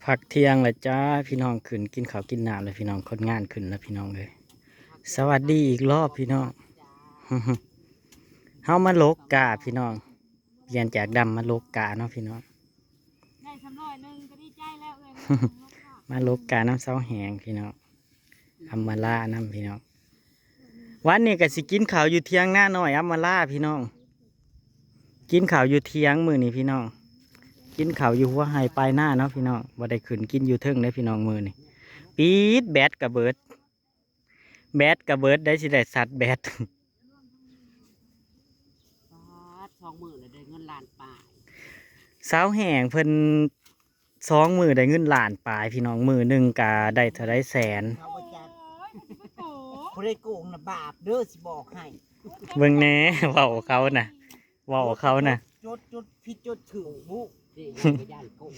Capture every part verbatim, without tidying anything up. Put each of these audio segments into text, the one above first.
พักเที่ยงแล้วจ้าพี่น้อง ขึ้นกินข้าวกินน้ำแล้วพี่น้อง คนงานขึ้นแล้วพี่น้องเอ้ย สวัสดีอีกรอบพี่น้อง เฮามาลกกาพี่น้อง เปลี่ยนจากดำมาลกกาเนาะพี่น้อง ได้สำร้อยหนึ่งก็ดีใจแล้วเอ้ย มาลกกาน้ำเซาแหงพี่น้อง อำมาลานำพี่น้อง วันนี้ก็สิกินข้าวอยู่เถียงนาน้อยอำมาลาพี่น้อง กินข้าวอยู่เถียงมื้อนี้พี่น้อง กินข้าวอยู่หัวไฮ่ปลายนาเนาะพี่น้อง บ่ได้ขึ้นกินอยู่เทิงเด้อพี่น้องมื้อนี้ ปิดแบตกะเบิด แบตกะเบิด ได้สิได้ซัดแบต ป๊าด สองมื้อแล้วได้เงินล้านปลาย เซาแหงเพิ่น สองมื้อได้เงินล้านปลายพี่น้อง มื้อหนึ่งกะได้เท่าใดแสน เขาบ่จัก โอ้ย มันสิไปโกง ผู้ใดโกงน่ะบาปเด้อ สิบอกให้ เบิ่งแหน่ เว้าเขาน่ะ เว้าเขาน่ะ จด จดผิดจดถูกบุ นี่ยังบ่ย่านโกง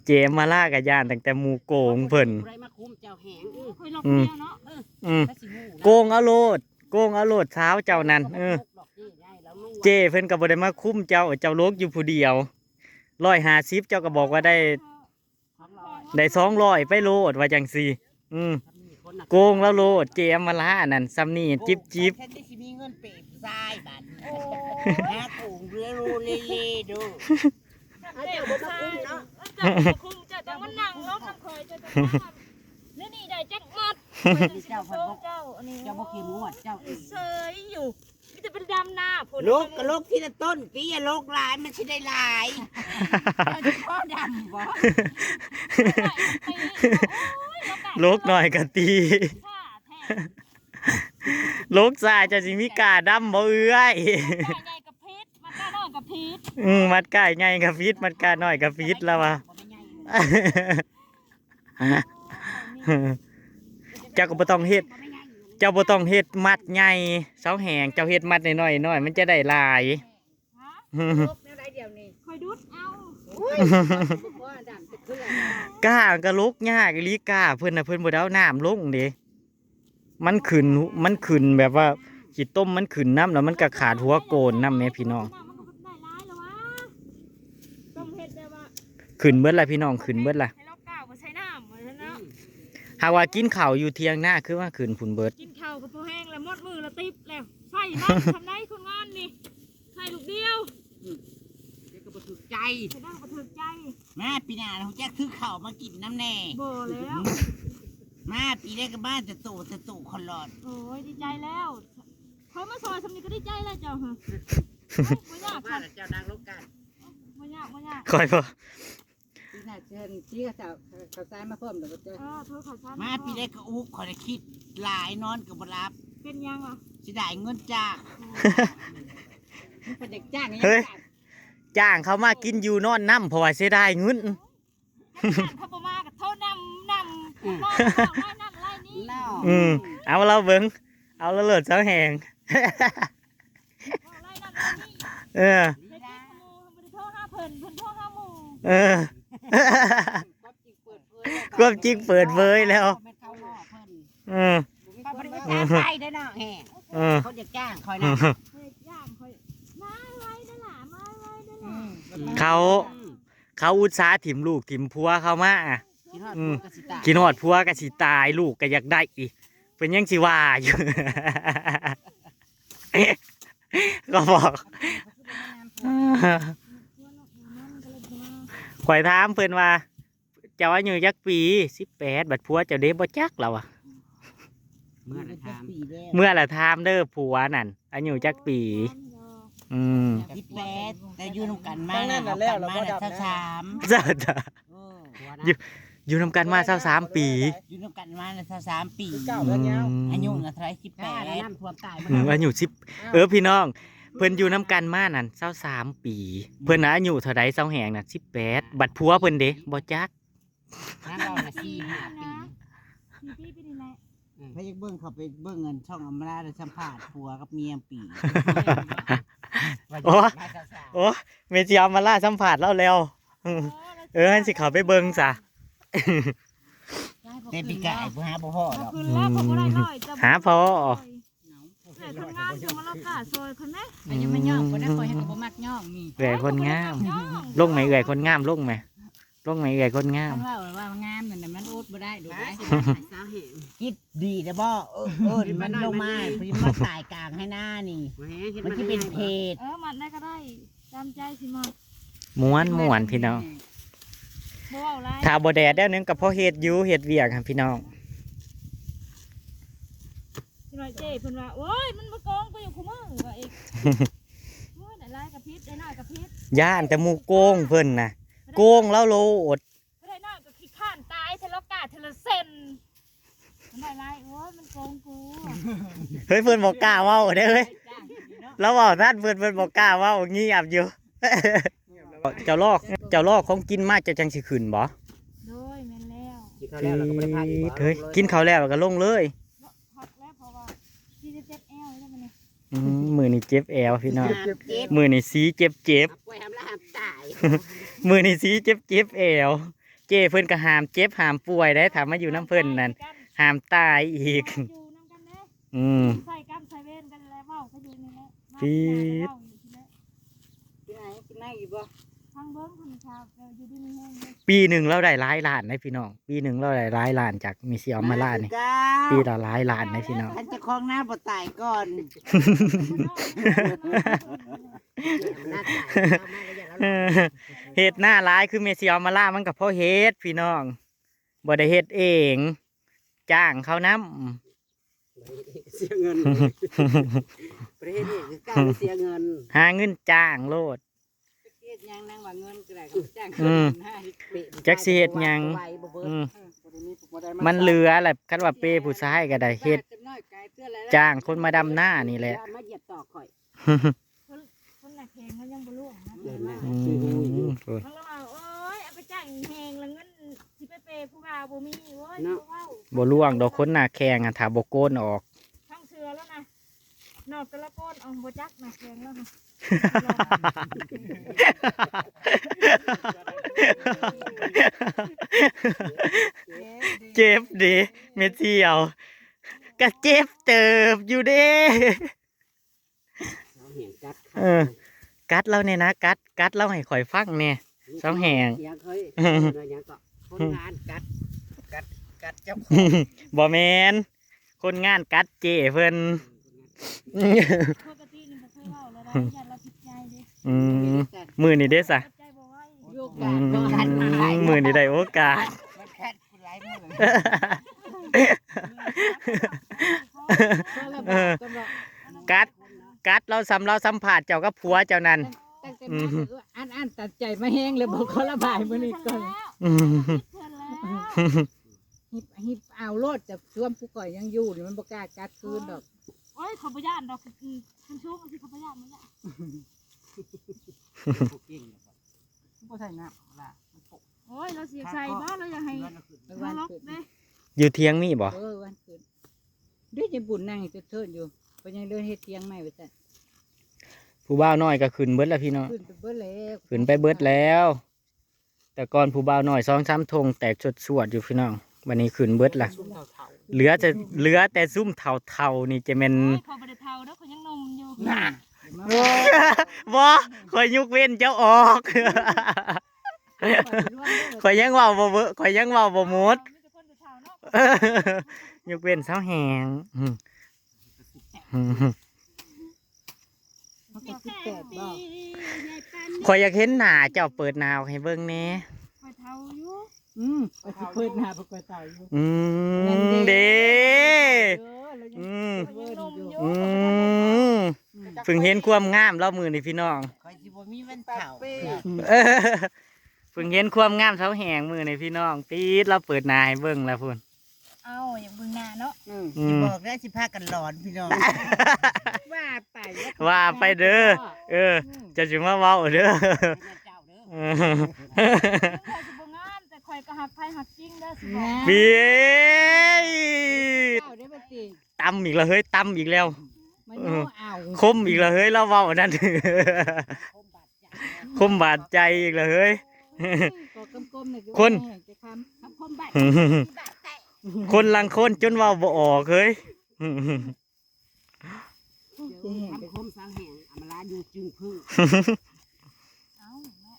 เจมมาล่ากะย่านตั้งแต่หมู่โกงเพิ่น ผู้ใดมาคุ้มเจ้าแหง อื้อ ค่อยลอก อืม เดียวเนาะ เออ อืม แล้วสิฮู้นะ โกงเอาโลด โกงเอาโลดสาวเจ้านั่น เออ เจ้เพิ่นก็บ่ได้มาคุ้มเจ้า เจ้าลกอยู่ผู้เดียว ร้อยห้าสิบ เจ้าก็บอกว่าได้ ได้สองร้อยไปโลด ว่าจังซี่ อืม โกงแล้วโลด เจมมาล่านั่น ซำนี่จิบจิบ แค่สิมีเงินเปย์ผู้ชายบาดนี้ โอ้ย หาโกงเรือโลเลเลเด้อ เอาเจ้าบ่มาคุ้มเนาะ เจ้าบ่คุ้ม เจ้าต้องมานั่งลบนำข่อย เจ้าต้องมา นี่นี่ได้จักมัด เจ้าพันบ่ เจ้าอันนี้ เจ้าบ่ขี้งวด เจ้าเอง เสยอยู่ มีแต่เป็นดำหน้าพุ่น ลกก็ลกทีละต้น ปีอะลกหลายมันสิได้หลาย เจ้าสิพ่อดำบ่ โอ้ย ลกหน่อยก็ตี ค่ะแท้ ลกซ่าเจ้าสิมีกาดำบ่เอื้อย กาใหญ่กับพิษ มันกาน้อยกับพิษ อืม มัดกาใหญ่กับพิษ มัดกาน้อยกับพิษแล้ววะ เจ้าก็บ่ต้องเฮ็ด เจ้าบ่ต้องเฮ็ดมัดใหญ่ เสาแหง เจ้าเฮ็ดมัดน้อยๆน้อย มันจะได้หลาย ฮะ ลกแนวใดเดี๋ยวนี้ คอยดุดเอา อุ้ย บ่ดำจะเคลื่อน กาก็ลกยากอีหลี กาเพิ่นน่ะ เพิ่นบ่ได้เอาน้ำลงเด้ มันขึ้น มันขึ้นแบบว่า ขี้ต้มมันขึ้นนำ แล้วมันก็ขาดหัวโกนนำแหมพี่น้อง มันก็ได้หลายแล้ววะ ต้องเฮ็ดแบบว่า ขึ้นเบิดละพี่น้อง ขึ้นเบิดละ ให้เรากล่าวว่าใช้น้ำว่าซั่นเนาะ หากว่ากินข้าวอยู่เถียงนา คือว่าขึ้นพุ้นเบิด กินข้าวก็พอแห้งแล้ว หมดมื้อละติ๊บแล้ว ใส่ได้ทำได้คนงานนี่ ใส่ลูกเดียว อืม เดี๋ยวก็บ่ถูกใจ จะได้บ่ถูกใจ มาปีหน้าเราจะซื้อข้าวมากินน้ำแน่ บ่แล้ว มาปีแรกก็มาแต่โตแต่โตคนหลอด โอ้ย ดีใจแล้ว เขามาซอยสำนีก็ดีใจแล้วเจ้าฮะ บ่ยาก มา ค่ะ แล้วเจ้านางลงกัน บ่ยาก บ่ยาก คอยพอ ปีหน้าเชิญที่เขาสาว เขาซ้ายมาพร้อมเดี๋ยวเจ้า เออ โทษค่ะ มาปีแรกก็อุก ขอได้คิดหลาย นอนก็บ่หลับ เป็นยังล่ะ สิได้เงินจ้าง มันเป็นเด็กจ้างนี่ เฮ้ย จ้าง จ้างเขามากินอยู่นอนนำ เพราะว่าเสียดายเงิน จ้างเขาบ่มาก็โทษนำ นำ อืม นอนนอนนั่นไล่นี่ เนาะ อืม เอาเราเบิ่ง เอาเราโลดเสาแหง เว้าไล่นั่นไล่นี่ เออ ไปคิดหมู่ บ่ได้โทรหาเพิ่น เพิ่นโทรหาหมู่ เออ ความจริงเปิดเผยแล้ว ความจริงเปิดเผยแล้ว แม่นเขาบอกเพิ่น เออ เขาบ่ได้จ้างไปเด้อเนาะแห่ เออ เขาจะจ้างคอยนะ เฮ้ย จ้างคอย มาไวเด้อหล่ะ มาไวเด้อหล่ะ อืม เขา อืม เขาอุตส่าห์ถิ่มลูกถิ่มผัวเขามา คิดฮอด อืม ผัวก็สิตาย คิดฮอดผัวก็สิตาย ลูกก็อยากได้อีก เพิ่นยังสิว่าอยู่ ก็บอก ข่อยถามเพิ่นว่า เจ้าอายุจักปี สิบแปด บัดผัวเจ้าเด้บ่จักแล้วอะ เมื่อละถาม เมื่อละถามเด้อผัวนั่น อายุจักปี อืม สิบแปด แต่อยู่นำกันมา ตั้งนั้นน่ะแล้ว เอากันมา แล้วบ่ดำนะ ซาวสาม เจ้า เออ อยู่ อยู่นำกันมาซาวสามปี อยู่นำกันมาซาวสามปี คือเก่าแล้วเนี่ย อืม อายุน่ะเท่าไหร่ สิบแปด น้ำท่วมตาย อืม อายุสิบ เออ พี่น้อง เพิ่นอยู่นำกันมานั่นซาวสามปี เพิ่นน่ะอายุเท่าใด เสาแหงน่ะ สิบแปด บัดผัวเพิ่นเด้ บ่จัก นางเว้าน่ะ สี่ห้าปี สี่ปีไปนี่แหละ อืม พระอยากเบิ่ง เขาไปเบิ่งเงินช่องอำมาลา แล้วสัมภาษณ์ผัวกับเมียปี โอ้ โอ้ เมจิอำมาลาสัมภาษณ์เราแล้ว เออ เออ สิเข้าไปเบิ่งซะ แต่ปีกายผู้หาบ่พ้อดอก เอาคืนแล้ว ผมบ่ได้น้อย หาพ้อ เอา เอ้ยคนงามจะมาลอกกาซอยคนไหม อันนี้มันย่องคนนั้นคอยให้ก็บ่มักย่องนี่ เอื้อยคนงาม ลงไหมเอื้อยคนงาม ลงไหม ลงไหมเอื้อยคนงาม คันว่าว่างามนั่นน่ะมันอดบ่ได้ดูได้ สาวแห่ง คิดดีนะบ่ เออเออมันลงมา มันมาตายกลางให้หน้านี่ มาแห่งเห็น มันจะเป็น มันได้ไงวะ เพจ เออมันได้ก็ได้ ตามใจสิมา ม่วนม่วนพี่น้อง บ่เว้าหลาย ถ้าบ่แดดแด้วนึงก็พอเฮ็ดอยู่ เฮ็ดเวียกหั่นพี่น้อง พี่น้อยเจ้เพิ่นว่า โอ้ย มันบ่โกงกูอยู่คู่มื้อ ว่าอีก โอ้ย ได้หลายกะผิด ได้น้อยกะผิด ย่านแต่หมู่โกงเพิ่นน่ะ โกงแล้วโลด ได้น้อยก็ขี้ข้านตาย ทะเลาะกะทะเลาะเซ็น มันได้หลาย โอ้ย มันโกงกู เฮ้ย เพิ่นบ่กล้าเว้าเด้อเฮ้ย ลาวเว้าทันเพิ่น เพิ่นบ่กล้าเว้า เงียบอยู่ เจ้าลอก เจ้าลอกของกินมา เจ้าจังสิขึ้นบ่ โดย แม่นแล้ว กินข้าวแล้วเราก็บ่ได้พักอีกบ่ เฮ้ย กินข้าวแล้วก็ลงเลย พักแล้วเพราะว่า ที่เจ็บแอวแล้วมันเนี่ย อืม มื้อนี้เจ็บแอวพี่น้อง เจ็บ มื้อนี้สีเจ็บเจ็บ ป่วยหามละหามตาย มื้อนี้สีเจ็บเจ็บแอว เจ้เพิ่นก็หามเจ็บหามป่วยได้ ถ้ามาอยู่นำเพิ่นนั่น หามตายอีก อยู่นำกันเด้ อืม ใส่กรรมใส่เวรกันแล้ว เว้าก็อยู่นี่แหละ ปี๊ด เว้าอยู่ที่แหละ ที่ไหน ที่ไหนอยู่บ่ ทางเบิ่งธรรมชาติ เออ อยู่ดีมีแฮงเด้ ปีหนึ่งเราได้หลายล้านนะพี่น้อง ปีหนึ่งเราได้หลายล้านจากเมเซียออมมาล่านี่ มาคือกัน ปีละหลายล้านนะพี่น้อง คันเจ้าของหน้าบ่ตายก่อน หน้าตายเอามาก็อย่าแล้ว เออ เฮ็ดหน้าหลายคือเมเซียออมมาล่ามันก็พอเฮ็ดพี่น้อง บ่ได้เฮ็ดเอง จ้างเขานำ เสียเงิน ประเทศนี้คือการเสียเงิน หาเงินจ้างโลด จักสิเฮ็ดหยัง นางว่าเงินก็ได้ ก็จ้าง อืม คนหา จักสิเฮ็ดหยัง ไหวบ่เบิด อืม เออ บ่ได้มี บ่ได้า มันเหลือแหละ คันว่าเปผู้ชายก็ได้เฮ็ด บ้านจำน้อยกายเทื่อละ จ้างคนมาดำนานี่แหละ มาเหยียบต่อข่อย คน คนหน้าแข็งมันยังบ่ล่วงนะ เดินหน้า อืม ซื้อหูอยู่ โอ้ย มันก็ว่า โอ้ย เอาไปจ้างแฮงแล้วเงินสิไปเปผู้บ่าวบ่มี โอ้ย เนาะ บ่เว้า บ่ล่วงดอก คนหน้าแข็งอะ ถ้าบ่โกนออก ทั้งเทื่อแล้วนะ นอกแต่ละคนเอาบ่จักหน้าแข็งแล้วค่ะ เจ็บเด้ เม็ดเดียว ก็เจ็บเติบอยู่เด้ สาวแหงกัด เออ กัดเราเนี่ยนะ กัด กัดเราให้ข่อยฟังเนี่ย สาวแหง เสียงเคย เออ เสียงก็ คนงานกัด กัด กัดเจ้าของ บ่แม่น คนงานกัดเจ้เพิ่น ปกตินี่บ่เคยเว้าแล้วนะ ย่านเราผิดใจเด้ อืม มื้อนี้เด้ซะ ใจบ่ไหว มีโอกาส อืม ก็หันมา มื้อนี้ได้โอกาส มันกัดกูหลายมื้อเลย เออ กัด กัดเราซ้ำ เราสัมภาษณ์เจ้ากับผัวเจ้านั่น ตั้งแต่ อืม มา อัน อันตัดใจมาแฮงเลย บอกขอระบายมื้อนี้ก่อน อืม เพิ่นแล้ว หิบ หิบเอาโลด แต่ช่วงผู้ข่อยยังอยู่นี่มันบ่กล้ากัดคืนดอก โอ้ย เขาบ่ย่านดอก อืม มันช่วงที่เขาบ่ย่านมันแหละ บ่ใส่น้ำละ โอ้ย เราเสียใจบ่ เราอยากให้ ไปวัน เราลบ ขึ้น เด้ อยู่เถียงมีบ่ เออ วันขึ้น เด้ ยายบุญนั่งอยู่เทิดๆอยู่ เพิ่นยังเดินเฮ็ดเถียงใหม่ว่าซั่น ผู้บ่าวน้อยก็ขึ้นเบิดแล้วพี่น้อง ขึ้นไปเบิดแล้ว ขึ้นไปเบิดแล้ว แต่ก่อนผู้บ่าวน้อยสองสามธงแตกสวดๆอยู่พี่น้อง บัดนี้ขึ้นเบิดละ เหลือแต่ เหลือแต่ซุมเฒ่าๆนี่จะแม่น โอ้ย เขาบ่ได้เฒ่าเด้อ เขายังหนุ่มอยู่ น่ะ บ่ ข่อยยกเว้นเจ้าออก ข่อยยังเว้าบ่เบิด ข่อยยังเว้าบ่หมด มีแต่คนเฒ่าๆเนาะ ยกเว้นสาวแหง อืม อืม มันก็สิบแปดบ่ ข่อยอยากเห็นหน้าเจ้า เปิดหน้าออกให้เบิ่งแหน่ ข่อยเฒ่าอยู่ อืม ข่อยสิเปิดหน้าบ่ข่อยเฒ่าอยู่ อืม นั่นเด้ เด้ เออ แล้วยัง อืม เวิร์นอยู่ ข่อยยังหนุ่มอยู่ อืม เพิ่งเห็นความงามแล้วมื้อนี้พี่น้อง ข่อยสิบ่มีวันเฒ่า เออ เพิ่งเห็นความงามสาวแหงมื้อนี้พี่น้อง ปี๊ด เราเปิดหน้าให้เบิ่งแล้วพุ้น เอ้า อยากเบิ่งหน้าเนาะ อืม อืม สิบอกแล้วสิพากันหลอนพี่น้อง ว่าไป ว่าไปเด้อ เออ อืม เจ้าสิมาเว้าเด้อ เจ้าเด้อ เออ ข่อยสิบ่งาม แต่ข่อยก็ฮักไผฮักจริงเด้อ สิบอก แม่ เบ้ย เจ้าได้บ่ติ ตำอีกแล้วเฮ้ย ตำอีกแล้ว มัน เออ เอา คมอีกแล้วเฮ้ย เราเว้าอันนั้น คมบาดใจอีกแล้วเฮ้ย ก็กลมๆนี่ คน จะคำ คำคมบาด คนลังคนจนเว้าบ่ออกเฮ้ย อืม อืม เออ ทำโคมสร้างแห่งอำมาลาอยู่จึงพึ่ง เอ้าเนาะ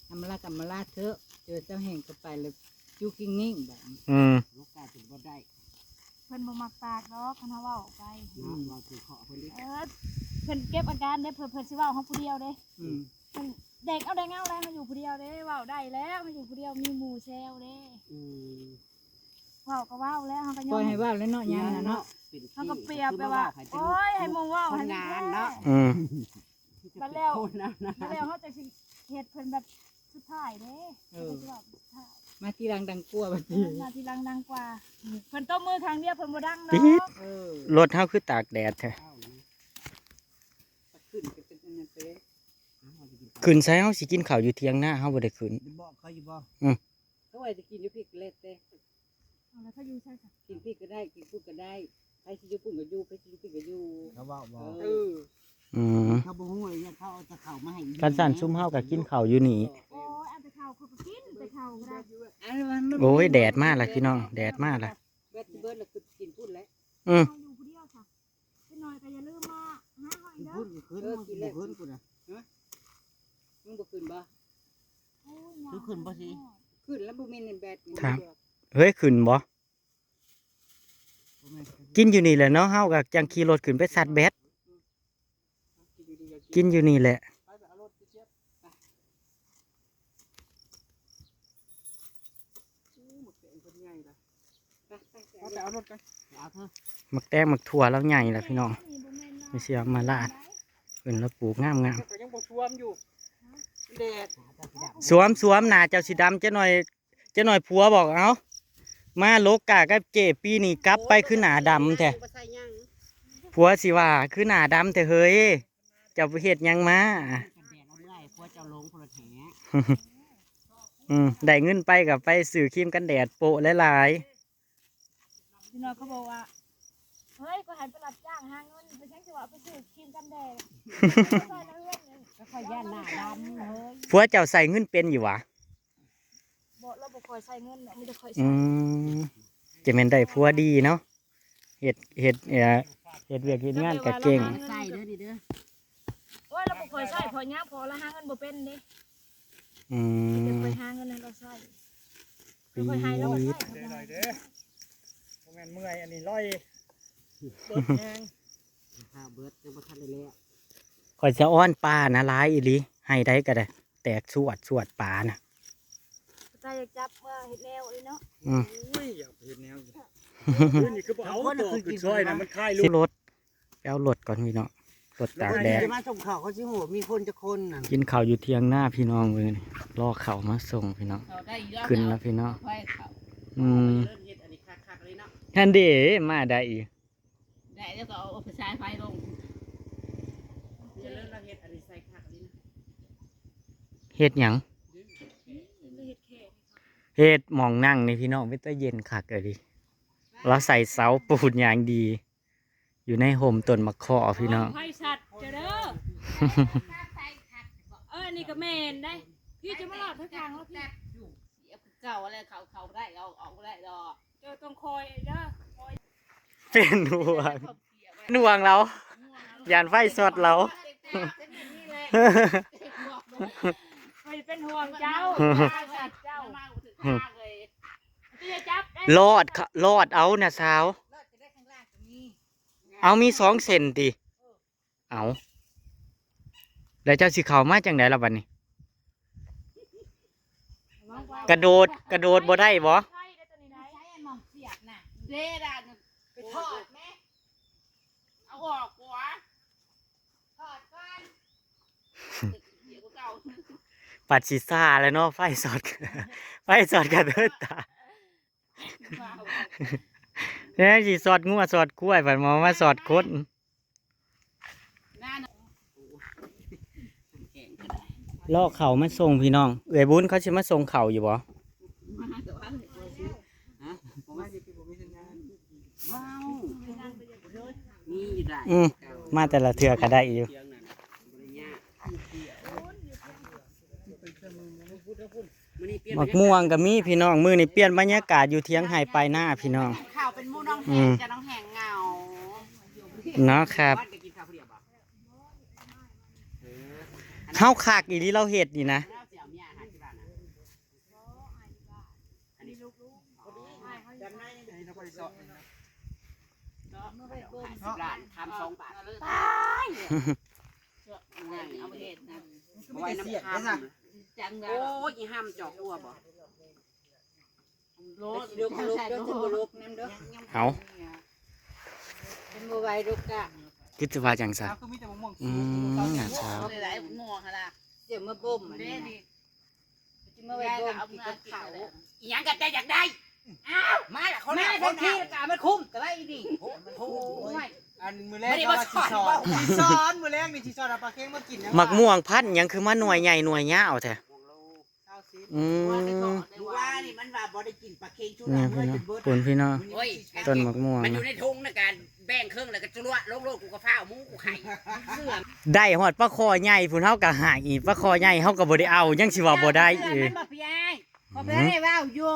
อำมาลากับอำมาลาเถอะ เจอเจ้าแห่งก็ไปเลย จุกนิ่งๆแบบนี้ อืม ลูกกาถึงบ่ได้ เพิ่นบ่มักปากดอก คันเฮาเว้าออกไป อืม เนาะ เว้าถือเคาะเพิ่นดิ เออ เพิ่นเก็บอาการเด้ เพิ่น เพิ่นสิเว้าเฮาผู้เดียวเด้ อืม เพิ่นแดกเอาแดกเอาแล้ว เฮาอยู่ผู้เดียวเด้ เว้าได้แล้ว เฮาอยู่ผู้เดียว มีหมู่แซวเด้ อืม เว้าก็เว้าแล้ว เฮาก็ยอม ปล่อยให้เว้าแล้วเนาะ ยามน่ะเนาะ เนาะ เฮาก็เปรียบแบบว่า โอ้ย ให้หมู่เว้า คนงานเนาะ อืม บัดแล้ว คนนั้นนะ บัดแล้วเฮาจะสิเฮ็ดเพิ่นแบบสุดท้ายเด้ เออ เพิ่นสิเว้าสุดท้าย มาทีหลังดังกว่าบัดนี้ เออ มาทีหลังดังกว่า เพิ่นตบมือครั้งเดียวเพิ่นบ่ดังดอก ปี๊ด เออ รถเฮาคือตากแดดแท้ เอานะ ขึ้นไปเป็นอันนั้นไปเลย ขึ้นไสเฮาสิกินข้าวอยู่เถียงนา เฮาบ่ได้ขึ้น บอกเขาอยู่บ่ อืม เขาว่าจะกินอยู่พี้ก็แล้วแต่ เอาแล้วเขาอยู่ไสซะ กินพี้ก็ได้ กินพุ้นก็ได้ ไผสิอยู่พุ้นก็อยู่ ไผสิอยู่พี้ก็อยู่ เขาเว้าบ่ เออ อืม เขาบ่ฮู้เลย เขาเอาแต่ข้าวมาให้อีก คันซั่นซุมเฮาก็กินข้าวอยู่นี่ โอ้ย เอาแต่ข้าวเขาก็กินแต่ข้าวก็ได้ อันนั้นมัน โอ้ย แดดมาละพี่น้อง แดดมาละ แบตเบิดแล้วคือกินพุ้นแหละ อืม เอาอยู่ผู้เดียวซะ พี่น้อยก็อย่าลืมมาหาเฮาอีกเด้อ พุ้นก็ขึ้น เออ มัน กินแล้ว บ่ขึ้นพุ้นน่ะ ฮะ มึงบ่ขึ้นบ่ โอ้ย คือขึ้นบ่สิ ขึ้นแล้วบ่มีในแบต ครับ เฮ้ย ขึ้นบ่ บ่แม่น กินอยู่นี่แหละเนาะ เฮาก็จังขี่รถขึ้นไปซัดแบต กินอยู่นี่แหละ ไป ไปเอารถไปเก็บ ไป อู้ หมากแตงเพิ่นใหญ่ละ ไป ไป ไป ไปเอารถกัน เอาเถอะ หมากแตงหมากถั่วลาวใหญ่ละพี่น้อง นี่สิเอามาลาด เพิ่นลาวปลูกงามๆ แต่ก็ยังบ่สวมอยู่ แดด สวม สวม หน้าเจ้าสิดำจักหน่อย จักหน่อยผัวบอก เอ้า มาโลกากับเจ้ปีนี้กลับไปคือหน้าดำแท้ บ่ใส่หยัง ผัวสิว่าคือหน้าดำแท้เฮ้ย เจ้าไปเฮ็ดหยังมา กันแดดเอาเมื่อย ผัวเจ้าหลงคนละแถ อืม ได้เงินไปก็ไปซื้อครีมกันแดดโปะหลายๆ พี่น้อยเขาบอกว่า เฮ้ย ก็หันไปรับจ้างหาเงิน ไปแข่งจังหวะไปซื้อครีมกันแดด ใส่แล้วเรื่องเลย ก็ค่อยย่านหน้าดำเฮ้ย ผัวเจ้าใส่เงินเป็นอยู่หวา บ่ เราบ่ค่อยใส่เงินเนาะ มีแต่ค่อยใส่ อืม จะแม่นได้ผัวดีเนาะ เฮ็ด เฮ็ด เอ่อ เฮ็ดเวียกเฮ็ดงานก็เก่ง ใส่เด้อนี่เด้อ โอ้ย เราบ่ค่อยใส่ เพราะหยัง เพราะเราหาเงินบ่เป็นเด้ อืม มีแต่ค่อยหาเงินให้เราใส่ ปี๊ด ค่อยให้เราก็ใส่ เด้อหน่อยเด้อ บ่แม่นเมื่อย อันนี้ร้อย เบิดแฮง ข้าวเบิดยังบ่ทันได้แล้ว ข่อยสะอ้อนปลานะ หลายอีหลี ให้ได้ก็ได้ แตกสวดสวดปลานะ ตาอยากจับมาเฮ็ดแนวอีเนาะ อืม อุ้ย อยากเฮ็ดแนวอยู่ นี่คือบ่เอา คนน่ะ ตัว คือ คือ กิน ซอยนะ มันคายลูก สิรถ ไปเอารถก่อนพี่น้อง รถตากแดด จะมาส่งข้าวเขาสิโห มีคนจักคนน่ะ กินข้าวอยู่เถียงนาพี่น้องเว้ย รอข้าวมาส่งพี่น้อง เขาได้อยู่แล้ว ขึ้นแล้วพี่น้อง เอาไว้เขา อืม เริ่มเฮ็ดอันนี้คักๆเลยเนาะ นั่นเด้ มาได้อีก ได้แล้วก็เอาไปใช้ไฟลง เดี๋ยวเริ่มเราเฮ็ดอันนี้ใส่คักเลยนะ เฮ็ดหยัง เฮ็ดหม้องนั่งนี่พี่น้อง เป็นตาเย็นคักเลยดิ เราใส่เสาปูนอย่างดี อยู่ในโฮมต้นมะขอพี่น้อง ไฟสัตว์เจ้าเด้อ เออ นี่ก็แม่นได้ พี่จะมาหลอดให้ทางแล้วพี่ เสียบคือเก่าอะไร เขา เขาได้ เอา เอาได้ดอก เจ้าต้องคอยเด้อ คอย เป็นห่วง เป็นห่วงเรา ย่านไฟช็อตเรา คอยเป็นห่วงเจ้า เจ้า เจ้าอย่าจับได้ รอดค่ะ รอดเอานะสาว เอามีสองเส้นติ เอา แล้วเจ้าสิเข้ามาจังได๋ล่ะบัดนี้ กระโดด กระโดดบ่ได้บ่ ใช้อันหม่องเสียบน่ะ เด้ด่า ไปถอดแม่ เอาออกหัว ถอดก่อน เดี๋ยวก็เก่า ปัดสิซ่าแล้วเนาะ ไฟช็อต ไฟช็อตกระเทิดตา แม่นสิช็อตงัวช็อตควาย บัดหมอมาช็อตคน รอข้าวมาส่งพี่น้อง เอื้อยบุญเขาสิมาส่งข้าวอยู่บ่ ฮะ ว้าว นี่ได้ อืม มาแต่ละเทื่อก็ได้อยู่ เสียงนั่นน่ะ บ่ได้ยาก มื้อนี้เปลี่ยน หมากม่วงก็มีพี่น้อง มื้อนี้เปลี่ยนบรรยากาศอยู่เถียงไฮ่ปลายนาพี่น้อง ข่าวเป็นหมู่น้องแฮง อืม จะน้องแฮงเหงา อยู่ที่ เนาะครับ เฮาคักอีหลี เราเฮ็ดนี่นะ สิบล้านทำสองบาท เอาไปเฮ็ดนะ เอาไว้น้ำข้าม จังเล โอ้ ย ยอีห้ามจอกอัวบ่ โลดเดี๋ยวก็ลบเดี๋ยวก็ลบนั่นเด้อ เอา เป็นบ่ไหวลูกกะ คือจะว่าจังซะ เอาคือมีแต่มะม่วง อืมน่าเช้า หลายๆหม้อหั่นล่ะ เดี๋ยวมาบ่มอันนี้นะ มาไว้บ่มกินกับเขาวอีหยังกันแต่อยากได้ อ้าว มาละคน แม่ ละค ทัน น ที ละ กะมันคุ้มแต่ว่าอีนี่ โอ้ย อันมือแรกก็ว่าสิสอนสิสอนมือแรกนี่สิสอนเอาปลาเค็งมากินนะ หมากม่วงพันธุ์หยังคือมาหน่วยใหญ่หน่วยยาวแท้ เก้าสิบ อืม ว่านี่มันว่าบ่ได้กินปลาเค็งชุด นี่ ละ พี่ เมื่อ น้อง จนเบิด คุณพี่น้อง โอ้ย ต้นหมากม่วง มันอยู่ นะ ในถุงนะการแบ่งครึ่งแล้วก็จุลวะโลกโลกกูก็ฟ้าวหมูกูไข่เสื่อม ได้ฮอดปลาคอใหญ่ผู้นเฮาก็หายอีกปลาคอใหญ่เฮาก็บ่ได้เอายังสิว่าบ่ได้เออ มันบ่พี่อ้ายขอเพิ่นได้เว้าอยู่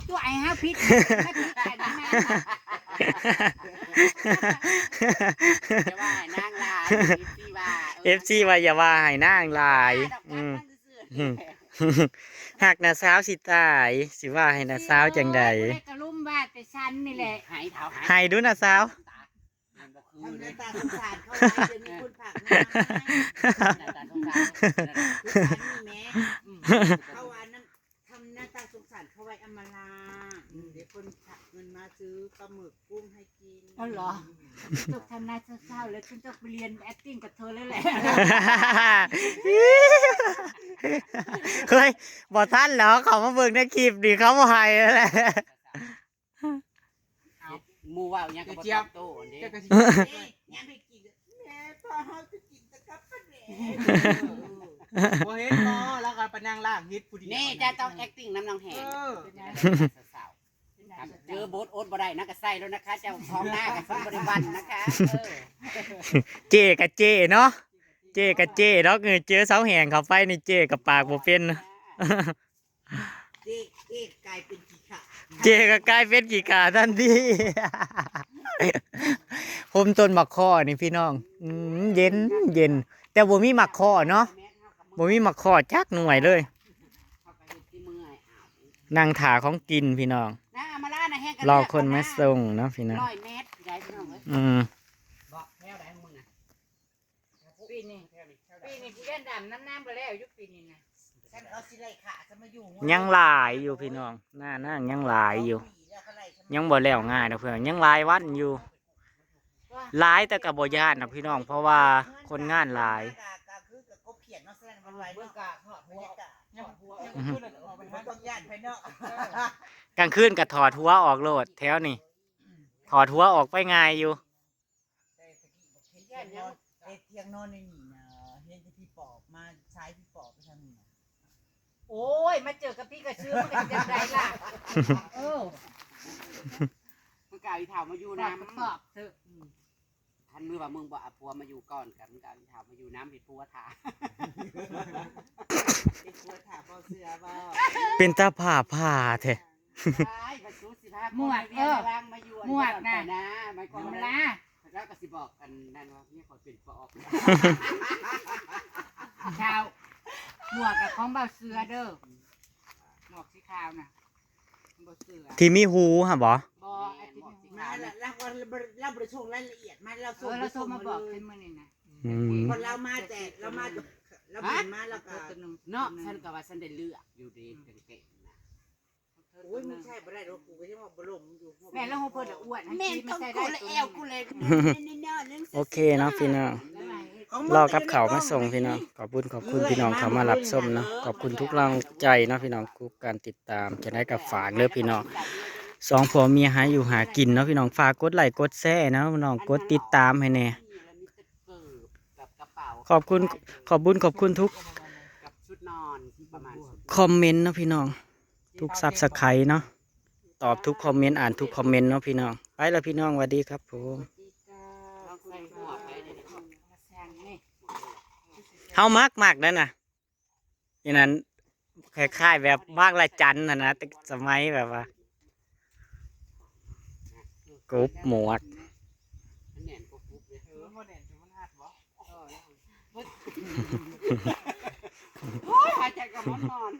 ตัวไอ้เฮาผิดไม่ผิดกันนะแม่ จะว่าให้นางลาที่ว่า เอฟซีว่าอย่าว่าให้นางหลาย ดอก อืม จันทร์ซื่อ หักน้าสาวสิตาย สิว่าให้น้าสาวจังใด กระลุ่มว่าแต่ฉันนี่แหละ ๆหายเท้าหาย ให้ดูน้าสาว มันบ่คือ ทำห เล น้าย ตาสงสารเขาไว้เดี๋ยวมีคนฝากเงินมาให้ หน้าตาสงสาร สงสารนี่แหม่เขาว่านั่นทำหน้าตาสงสารเขาไว้อำมราเดี๋ยวคนฝากเงินมาซื้อปลาหมึกกุ้งให้กิน เอาเหรอ จบทำหน้าเศร้าๆแล้วฉันต้องไปเรียน acting กับเธอแล้วแหละ เฮ้ยบ่ทันแล้วเขามาเบิ่งในคลิปนี่เขาบ่ให้แล้วแหละ หมู่เว่าอย่างกับตอบโต้อันนี้ เจ้ากะสิ เอ๊ะยังไปกินแม่พ่อเขาจะกินแต่กับปลาแดก บ่เห็นบ่แล้วก็ไปนั่งล่างเฮ็ดผู้เดียว นี่จะต้อง acting น้ำน้องแห เอง อ สาวๆครับเจอบทอดบ่ได้นะก็ใส่แล้วนะคะ เจ้าของหน้ากับคนบริวันนะคะเออ เจกับเจเนาะ เจกับเจเนาะคือเจอสาวแหงเข้าไปนี่เจกับปากบ่เป็น เจ๊เจ๊กลายเป็นขี้ขลาด เจก็กลายเป็นขี้ขลาดทันที ผมต้นหมากข้อนี่พี่น้อง อืมเย็นเย็น แต่บ่มีหมากข้อเนาะ บ่มีหมากข้อจักหน่วยเลย นั่งถ่าของกินพี่น้อง นะเอามาล่านะแห้งกัน รอคนมาส่งเนาะพี่น้อง ร้อยเมตรได้พี่น้องเอ้ย อืม บอกแนวใดของมึงน่ะ ปีนี้ปีนี้ผู้เล่นดำน้ำน้ำไปแล้วยุคปีนี้นะ ฉันเอาสิไลขาจะมาอยู่ ยังหลายอยู่พี่น้อง หน้านั่งยังหลายอยู่ ยังบ่แล้วง่ายนะเพื่อน ยังหลายวันอยู่ หลายแต่ก็บ่ย่านนะพี่น้อง เพราะว่าคนงานหลาย กลางคืนกับกบเขียนเนาะแสดงวันไหว เบิ่ง เนาะ กะหอดหัว บรรยากาศ ยังบ่คือเลยออกไป บ่ หา ต้องย่านไปเนาะ กลางคืนก็ถอดหัวออกโลดแถวนี่ ถอดหัวออกไปง่ายอยู่ เห็นเตียงนอนเห็นเตียงนอนในนี่นะเห็นแต่พี่ปอบมาใช้พี่ปอบไปทางนี้นะ โอ้ย มาเจอกับพี่กระซื้อมันเป็นจังไดล่ะ เออ มึงกล่าวอีเฒ่ามาอยู่ ปาก น้ำ กระสอบเถอะ คันมือว่ามึงบ่เอาผัวมาอยู่ก่อนกับมึงกล่าวอีเฒ่ามาอยู่น้ำเห็ดผัวทา เป็นผัวถามเบาเสือบ่ เป็นตาผ่าผ่าแท้ ไอ้บรรจุสิบห้าหมวดเออ หมวดน่ะ นะมันก็ เอา มา ละ แล้วก็สิบอกกันนั่นว่าเนี่ยคอยเป็นปอบ ชาวหมวกกับของเบาเสือเด้อหมวกสีขาวน่ะเบาเสือ ที่มีหูฮะบ่ บอไอ้ที่มี มาแล้วแล้วก็เราบริส่งรายละเอียดมาเรา เอ ส่ง อเราโทรมาบอก เล เป็ ย นมื้อนี่นะ อืม คนเรามาแต่เรามาเราบินมาแล้วก็ ตัวหนึ่ง เนาะฉันก็ว่าฉันได้เลือกอยู่ดีกางเกงนะ โอ้ยมึงใช่บ่ได้หรอกกูก็ยังว่าบ่ลมอยู่ แม่แล้วหัวเพิ่นละอ้วน แม่น ไม่ ต้อง ใช่ได้ กู ตัว แอ นี้ วกูเลย โอเคเนาะพี่น้อง แล้วไง รอกับเขาวมาส่งพี่น้อง ขอบคุณขอบคุณพี่น้องเขามารับชมเนาะ ขอบคุณทุกกำลังใจเนาะพี่น้อง ทุกการติดตาม จะได้กับฝากเด้อพี่น้อง สองผัวเมียหาอยู่หากินเนาะพี่น้อง ฝากกดไลค์กดแชร์เนาะพี่น้อง กดติดตามให้แน่ กับกระเป๋า ขอบคุณ ขอบคุณขอบคุณทุก กับชุดนอนประมาณ คอมเมนต์เนาะพี่น้อง ทุก Subscribe เนาะ ตอบทุกคอมเมนต์ อ่านทุกคอมเมนต์เนาะพี่น้อง ไปแล้วพี่น้อง สวัสดีครับผม ลองใส่หัวไปเลย เฮามักมักนั่นน่ะ อย่างนั้นคล้ายๆแบบบางระจันน่ะนะ แต่สมัยแบบว่า กบหมวก โอ้ยหายใจกับมันนอน